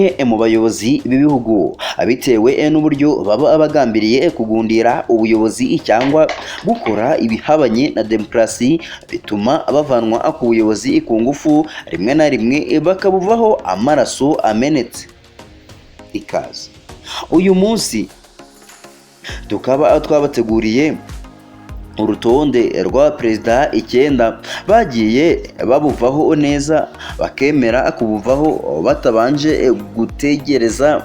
Mu bayobozi b'ibihugu, bitewe n'uburyo baba bagambiriye kugundira ubuyobozi cyangwa gukora ibihabanye na demokarasi, bituma bavanwa ku buyobozi ku ngufu, rimwe na rimwe bakabuvaho amaraso amenetse. Ikaze. Uyu munsi tukaba twabateguriye urutonde rwa perezida icyenda bagiye babuvaho neza, bakemera kubuvaho batabanje gutegereza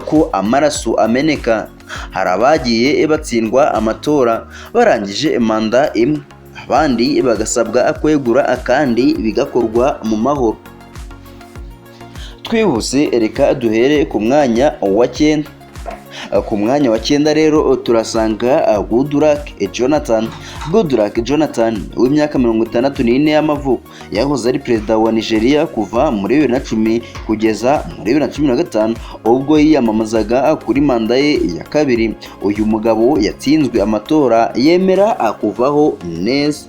ko amaraso ameneka. Hari abagiye batsindwa amatora barangije manda imwe, abandi bagasabwa kwegura kandi bigakorwa mu mahoro. Twihuse, reka duhere ku mwanya wa cyenda. Ku mwanya wa cyenda rero turasanga Goodluck Jonathan. Goodluck Jonathan w'imyaka 64 y'amavuko yahoze ari perezida wa Nigeria kuva muri 2010 kugeza muri 2015, ubwo yiyamamazaga kuri manda ye ya kabiri. Uyu mugabo yatsinzwe amatora, yemera kuvaho neza.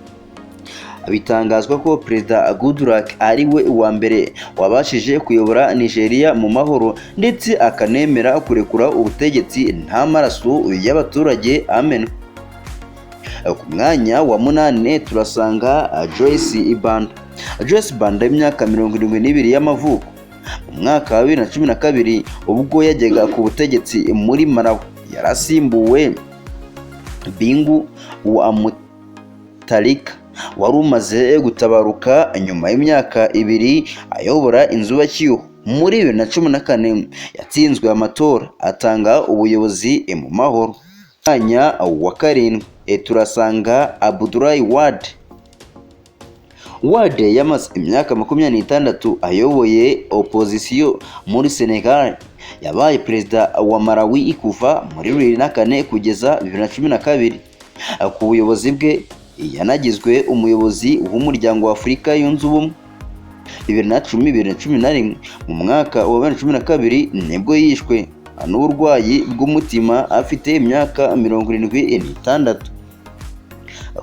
Bitangazwa ko Perezida Goodluck ari we wa mbere wabashije kuyobora Nigeria mu mahoro, ndetse akanemera kurekura ubutegetsi nta maraso y'abaturage amenwa. Ku mwanya wa munani turasanga Joyce Banda. Joyce Banda y'imyaka 72 y'amavuko, mu mwaka wa 2012 ubwo yajyaga ku butegetsi muri Malawi, yarasimbuwe Bingu wa Mutharika wari umaze gutabaruka nyuma y'imyaka 2 ayobora inzibacyuho. Muri 2014 yatsinzwe amatora, atanga ubuyobozi mu mahoro. Mwanya wa karindwi turasanga Abdoulaye Wade. Wade yamaze imyaka 26 ayoboye opozisiyo muri Senegal. Yabaye perezida wa Malawi kuva muri 2004 kugeza 2012. Ku buyobozi bwe yanagizwe umuyobozi w'Umuryango wa Afurika Yunze Ubumwe 2010, 2011. Mu mwaka wa 2012 nibwo yishwe n'uburwayi bw'umutima afite imyaka 76.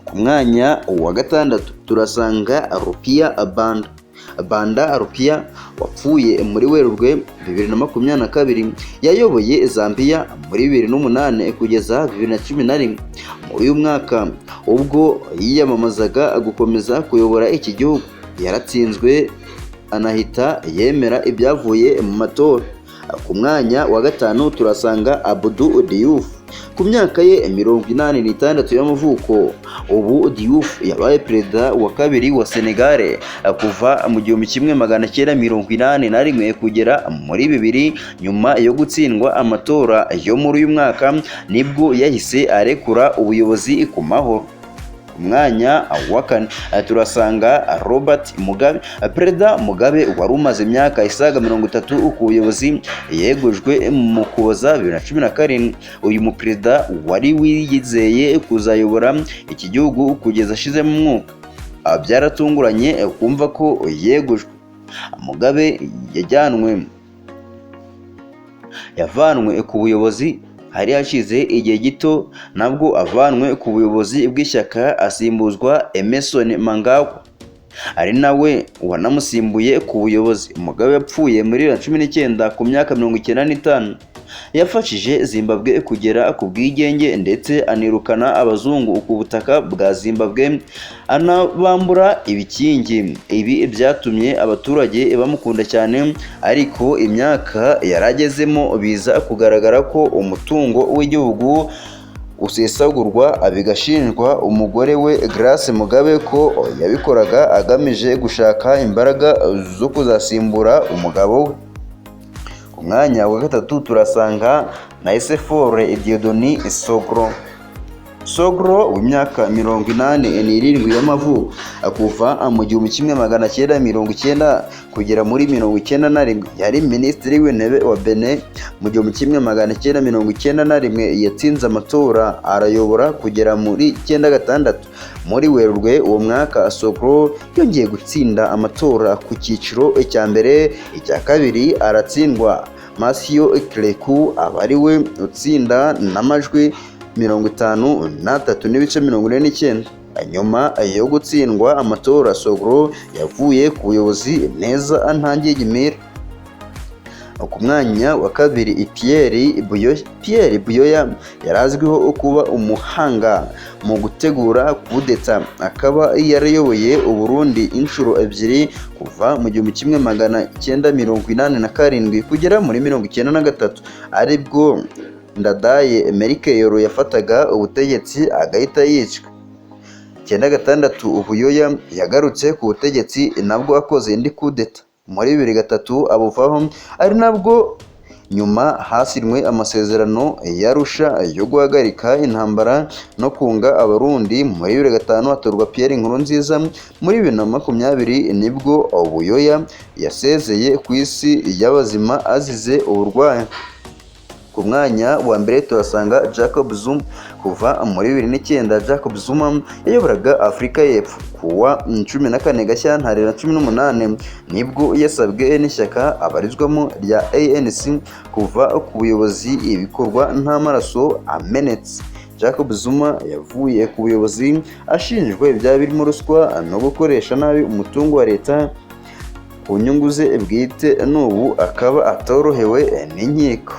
Ku mwanya wa gatandatu turasanga Rupiah Banda. Banda Rupiah wapfuye muri Werurwe 2022, yayoboye Zambia muri 2008 kugeza 2011. Muri uyu mwaka ubwo yiyamamazaga gukomeza kuyobora iki gihugu, yaratsinzwe anahita yemera ibyavuye mu matora. Ku mwanya wa gatanu turasanga Abdou Diouf. Ku myaka ye 86 y'amavuko ubu, Diouf yabaye perezida wa kabiri wa Senegal kuva mu 1981 kugera muri 2000. Nyuma yo gutsindwa amatora yo muri uyu mwaka, nibwo yahise arekura ubuyobozi ku mahoro. Ku mwanya wa kane turasanga Robert Mugabe. Perezida Mugabe wari umaze imyaka isaga 30 ku buyobozi yegujwe mu Kuboza 2017. Uyu muperezida wari wiyizeye kuzayobora iki gihugu kugeza ashizemo umwuka, byaratunguranye kumva ko yegujwe. Mugabe yavanwe ku buyobozi hari hashize igihe gito nabwo avanwe ku buyobozi bw'ishyaka, asimbuzwa Emmerson Mnangagwa, ari nawe wanamusimbuye ku buyobozi. Mugabe yapfuye muri 2019 ku myaka 95. Yafashije Zimbabwe kugera ku bwigenge, ndetse anirukana abazungu ku butaka bwa Zimbabwe, anabambura ibikingi. Ibi byatumye abaturage bamukunda cyane, ariko imyaka yaragezemo biza kugaragara ko umutungo w'igihugu usesagurwa, bigashinjwa umugore we Grace Mugabe ko yabikoraga agamije gushaka imbaraga zo kuzasimbura umugabo we. Ku mwanya wa gatatu turasanga Nicéphore Dieudonné Soglo. Soglo w'imyaka 87 y'amavuko, kuva mu 1990 kugera muri 91 yari minisitiri w'intebe wa Benin. Mu 1991 yatsinze amatora, arayobora kugera muri 96. Muri Werurwe uwo mwaka Soglo yongeye gutsinda amatora ku cyiciro cya mbere, icya kabiri aratsindwa, Mathieu Kérékou aba ari we utsinda n'amajwi 53.49. Nyuma yo gutsindwa amatora, Soglo yavuye ku buyobozi neza nta ngingimira. Ku mwanya wa kabiri, Pierre Buyoya yari azwiho kuba umuhanga mu gutegura kudeta, akaba yarayoboye Uburundi inshuro ebyiri kuva mu 1987 kugera muri 93, aribwo Ndadaye Melchior yafataga ubutegetsi agahita yicwa. 96 Buyoya yagarutse ku butegetsi, nabwo akoze indi kudeta. Muri 2003 abuvaho, ari nabwo nyuma hasinywe amasezerano y'Arusha yo guhagarika intambara no kunga Abarundi. Muri 2005 hatorwa Pierre Nkurunziza. Muri 2020 nibwo Buyoya yasezeye ku isi y'abazima azize uburwayi. Ku mwanya wa mbere tuhasanga Jacob Zuma. Kuva muri 2009 Jacob Zuma yayoboraga Afurika y'Epfo. Kuwa 14 Gashyantare na 18 nibwo yasabwe n'ishyaka abarizwamo rya ANC kuva ku buyobozi, ibikorwa nta maraso amenetse. Jacob Zuma yavuye ku buyobozi ashinjwa ibyaha birimo ruswa no gukoresha nabi umutungo wa leta ku nyungu ze bwite, n'ubu akaba atorohewe n'inkiko.